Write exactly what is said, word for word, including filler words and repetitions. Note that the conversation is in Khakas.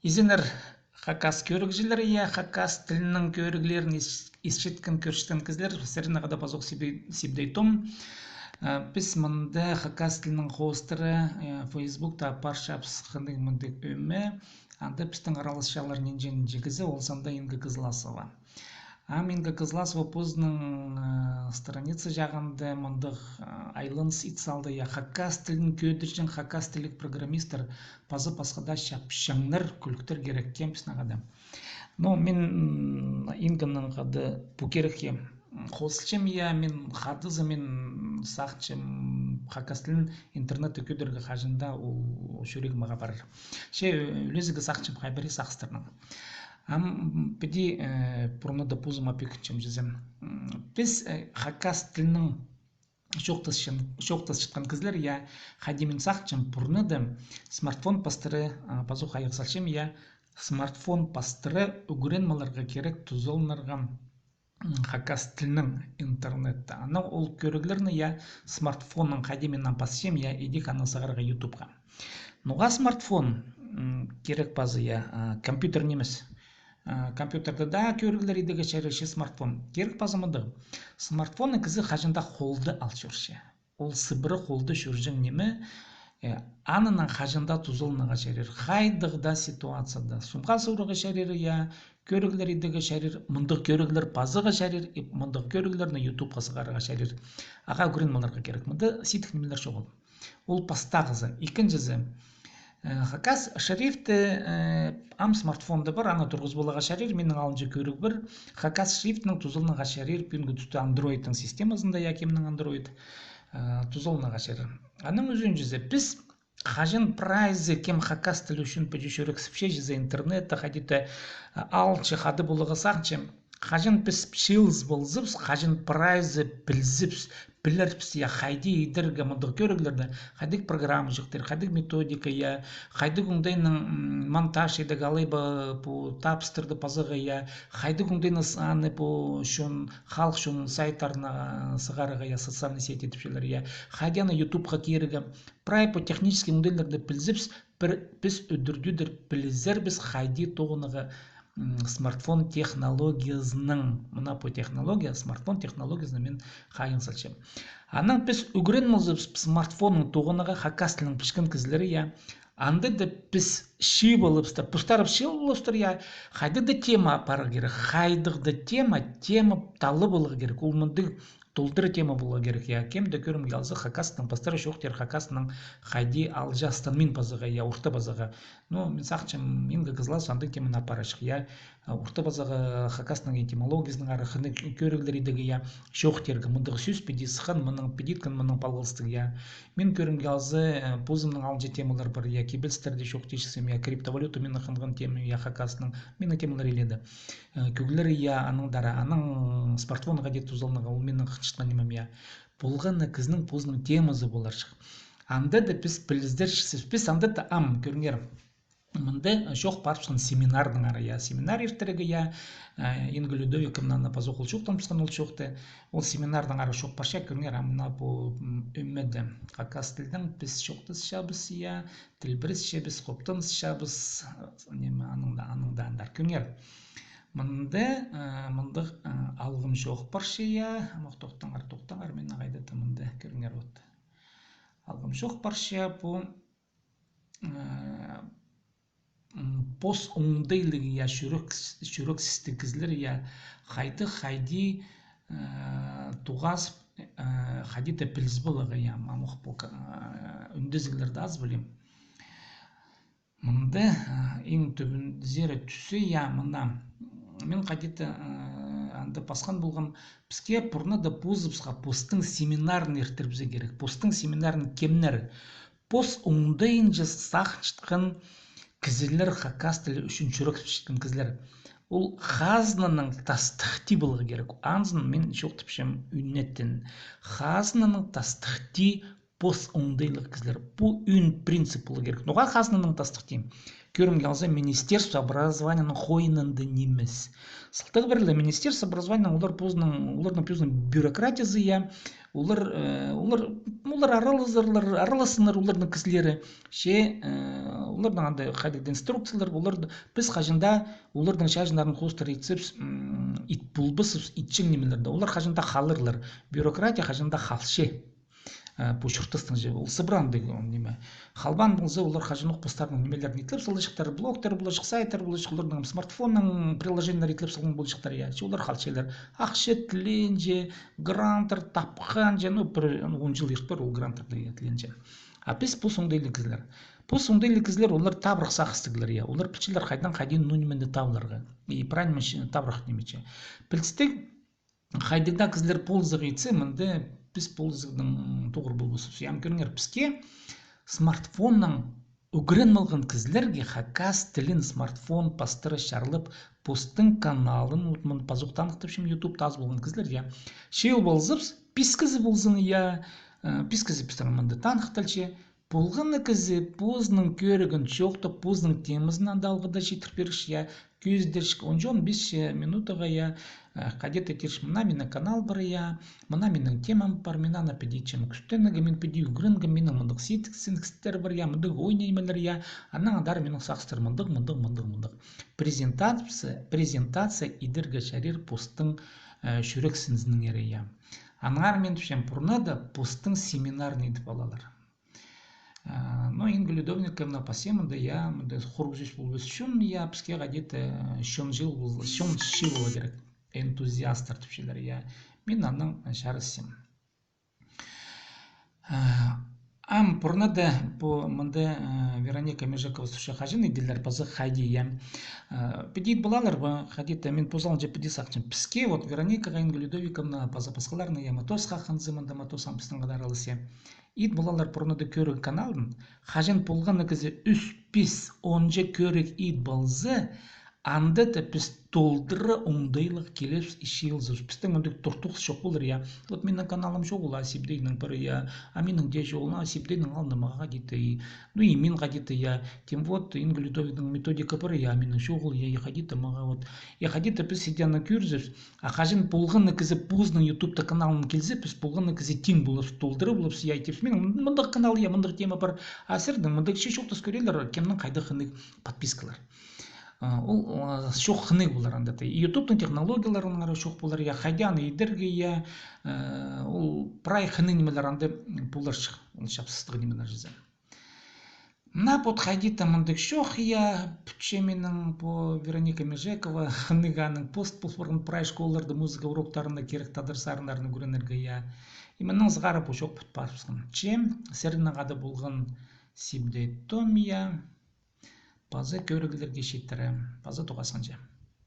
Изеннер, хакас кӧрігҷілер, я, хакас тілінің кӧріглерін ис-, исчеткен, кӧрчеткен кізілер, сірерні хада пазох сибдей-, сибдей Том. Э, піс мында хакас тілінің хоостыра, э, Фейсбукта апарчабыс хынығ мындағ ӧме. Анда пістің араласчалар нинҷе-нинҷе кізі, ол санда Инга Кызласова. Ам Инга Кызласова позының, э, страница чағында мындағ, э, айланыс ит салды, я, хакас тілін кӧдірҷең, хакас тілліг программистер паза пасха даа чапчаңнар, кӱліктер кирек кем піснең хада. Но мин, м, Инганаң хада пу кирекке, м, хозылчам, я, мин хадаза, мин сағынчам хакас тілін интернетте кӧдірерге, хаҷан даа ол чӱрегім ағаа парар. Че, э, ӱлезерге сағынчам хай пірее сағыстарнаң. Ам, м, піди, э, пурнада позыма пӧкінчем чізе. М, піс, э, хакас тілінең чоохтасчатхан, чоохтасчатхан кізілер, я, хайди мин сағынчам, пурнада смартфон пастыра, а, пазох хайығ салчам, я, смартфон пастыра ӱгреніп аларға кирек тузаланарға, м, хакас тілінең интернетте. Анаң ол кӧріглерні, я, смартфоннаң хайди мин ам пасчам, я, идӧк аны сығарға ютубха. Ноға смартфон, м, кирек паза, я, а, компьютер нимес. А, компьютерде даа кӧріглер идерге чарир, че смартфон. Кирек паза мындағ. Смартфонны кізі хаҷан даа холда ал чӧрче. Ол сыбыра холда чӧрҷең ниме, э, анаң хаҷан даа тузаланарға чарир. Хайдағ даа ситуацияда. Сумға суурарға чарир, я, кӧріглер идерге чарир, мындағ кӧріглер пазарға чарир, и мындағ кӧріглерні ютубха сығарарға чарир. Ағаа ӱгреніп аларға кирек. Мында сидік нимелер чоғыл. Ол пастағызы. Ікінҷізі, э, хакас шрифті, э, ам смартфонда пар, аны турғызып аларға чарир, минің алынҷа кӧріг пар. Хакас шрифтінең тузаланарға чарир, пӱӱнгі туста андроидтың системазында, я, кемнің андроид, э, тузаланарға чарир. Анаң ӱзінҷізі, піс хаҷан прайзы кем хакас тілі ӱчӱн піди чӱрексіпче чізе интернетте, хайди-да, а, алча хада поларға сағынча. Хаҷан піс чыылыс ползабыс, хаҷан прайзы пілзебіс, пілербіс, я, хайди идерге мындағ кӧріглерні, хайдағ программа чоохтир, хайдағ методика, я, хайдағ оңдайнаң, м, монтаж идерге, алай ба пу табыстарны пазарға, я, хайдағ оңдайнаң аны пу чон, халых чон сайттарына сығарарға, я, социальный сеть идіпчелер, я, хайди аны ютубха кирерге. Прай пу технический оңдайларны пілзебіс, пір, піс ӱдӱрдедір пілізербіс, хайди тоғынарға, м, смартфон технологиязынаң. Мына пу технология, смартфон технологиязынаң мин хайығ салчам. Анаң піс ӱгреніп алзабыс смартфоннаң тоғынарға, хакас тілін пілчеткен кізілер, я. Анда даа піс чыып алыбыс та, постарыбыс чыып алыбыстыр, я. Хайдағ даа тема апарарға кирек, хайдағ даа тема, тема таллап аларға кирек. Ол мындағ толдыра тема поларға кирек, я. Кем дее кӧрімге алза, хакастың пастыра чоохтир, хакастың хайди алҷаастан мин пазарға, я, орта пазарға. Ну, мин сағынчам, Инга Кызласова андағ теманы апарарҷых, я. Орта пазарға, хакастың этимологиязынаң ары хынығ кӧріглер идерге, я. Чоохтирға, мындағ сӧс піди сыххан, мының піди иткен, мының палғалыстығ, я. Мин кӧрімге алза, э, позымның алынҷа темалар пар, я, кибелістерде чоохтирҷыхсым, я, криптовалюта минің хынған темам, я, хакастың, минің темалар илееде. Э, кӧглер, я, аннаңар, анаң смартфонға даа тузаланарға, ол минің хынчатхан нимем, я. Полған на кізінің позының темазы поларҷых. Анда даа піс пілізерҷіксібіс, піс анда даа ам, кӧріңер. Мында, э, чоох парыбысхан семинарнаң ары, я, семинар иртірерге, я, э, Инга Людовиковна аны пазох ол чоохтаан піскен ол чоохты. Ол семинарнаң ары чоох парча, кӧріңер, ам мына пу, м, ӧмеде. Хакас тілдең піс чоохтасчабыс, я, тілбіресчебіс, хоптанысчабыс, э, ниме, анаң даа, анаң даа андар. Кӧріңер. Мында, э, мындағ, э, алғым чоох парча, я. Ам ох, тохтаңар, тохтаңар, мин хайда-да мында, кӧріңер, вот. Алғым чоох парча, пу, э, м, пос оңдайлығ, я, чӱрек-, чӱрексістіг кізілер, я, хайдағ, хайди, э, тоғазып, э, хайди-да пілізіп аларға, я, ам ох, пу, э, ӱндезіглерні аз пілем. Мында, э, иң тӧбінзер тӱссе, я, мына, мин хайди-да, э, анда пасхан полғам, піске пурнада позыбысха постың семинарын иртірібізерге кирек. Постың семинарын кемнер? Пос оңдайынҷа сағынчатхан кізілер, хакас тілі ӱчӱн чӱрексіпчеткен кізілер. Ол хазнаның тастыхти поларға кирек. Анзын мин чоохтапчам ӱнетін. Хазнаның тастыхти пос оңдайлығ кізілер. Пу ӧӧн принцип поларға кирек. Ноға хазнаның тастыхти? Кӧрімге алза, министерство образованияның хойнында нимес. Сылтағ пірле министерство образованияның олар позының, оларның позының бюрократиязы, я, олар, э, олар, олар араласарлар, аралассыннар оларның кізілері. Че, э, Оларның анда хайдағ-да инструкциялар, олар, піс хаҷан даа оларның чазыннарын хоостыра итсебіс, м, ит полбаспыс, итчең нимелерні. Олар хаҷан даа халарлар. Бюрократия хаҷан даа халча. Э, пу чуртастың че, ол сыбыра андағ, ол ниме. Халбаан полза, олар хаҷанох постарының нимелерін итлеп саларҷыхтар, блогтар поларҷых, сайттар поларҷых, оларның смартфонның приложениелері итлеп салған поларҷыхтар, я. Че олар халчалар. Ахча тіленче, гранттар тапханча, ну, пір, ну, он чыл ирт пар ол гранттарны, я, тіленче. А піс пос оңдайлығ кізілер. Пос оңдайлығ кізілер, олар табырах сағыстығлар, я. Олар пілчелер хайдаң хайди, ну, нименді табыларға. И правильно ш-, табырах ниме че. Пілістіг, хайдағ даа кізілер полызығ итсе, мында піс полызығның тоғыр полбаспыс. Я, ам кӧріңер, піске смартфоннаң ӱгреніп алған кізілерге хакас тілін смартфон пастыра чарлап, постың каналын, вот, мын пазох таныхтапчам, ютубта аз полған кізілер, я. Че ол полза, піс кізі ползын, я, э, піс кізі пістің мында таныхталча, полған на кізі позының кӧрігін чоохтап, позының темазын анда алғыда читір пирче, я, кӧзідерче, он чон бес минутаға, я, э, хайди-да тирче, мына минің канал пар, я, мына минің темам пар, мин аны піди итчем кӱстенерге, мин піди ӱгренгем, минің мындағ сидік-сідіктер пар, я, мындағ ойнаймалар, я, анаң андар минің сағыстар мындағ, мындағ, мындағ, мындағ. Презентация, презентация идерге чарир постың, э, чӱрек сынызынаңар, я. Аннаңар мин тіпчем, пурнада постың семинарын идіп алалар. А, но Инга Людовиковна пасча мында, я, мында хорғызып полбас ӱчӱн, я, піске хайди-да, э, чон чыыл пол-, чон чыыларға кирек. Энтузиасттар тіпчелер, я. Мин аннаң, э, чарасчам. А, ам пурнада пу мында, э, Вероника Межекова сурча, хаҷан идерлер паза хайди, я. Э, піди ит полалар ба, хайди-да, мин позым алынҷа піди сағынчам. Піске, вот, Вероникаға, Инга Людовиковна, паза пасхаларына, я, Матосха хынза, мында Матос ам пістің хада араласча. Ит полалар пурнада кӧріг каналын, хаҷан полған на кізі ӱс, пис, онҷа кӧріг ит полза, анда даа піс толдыра оңдайлығ килебіс, ит чыылзабыс. Пістің мындағ туртуғыс чох полар, я. Вот минің каналым чоғыл, а Сибдейнің пар, я, а минің дее чоғыл, а Сибдейнің алнымаға хайди-да, и, ну, и мин хайди-да, я, тем вот, Инга Людовиковнаның методика пар, я, а минің чоғыл, я, и хайди-да мағаа, вот. И хайди-да піс иди аны кӧрзебіс. А хаҷан полған на кізі позының ютубта каналын килзе, піс полған на кізі тиң поларбыс, толдыра поларбыс, я, айтыбыс, минің мындағ канал, я, мындағ тема пар. А сірернің мындағ че чоохтас кӧрерлер, кемнің хайдағ хынығ подпискалар. А, ол, а, чох хынығ полар анда даа. Ютубтың технологияларынаңар чох полар, я, хайди аны идерге, я, э, ол прай хынығ нимелер анда поларҷых, ол чапсыстығ нимелер чізе. Мына вот хайди-да мындағ чох, я, пӱтче минің пу Вероника Межекова, хынығ аның пост пол парған, прай школаларда музыка уроктарына кирек тадар сарыннарын ӱгренерге, я. И мыннаң сығара пу чох пӱт парыбысхан. Че, сірернең хада полған Сибдей Том, я, паза кӧріглерге читіре, паза тоғасханҷа.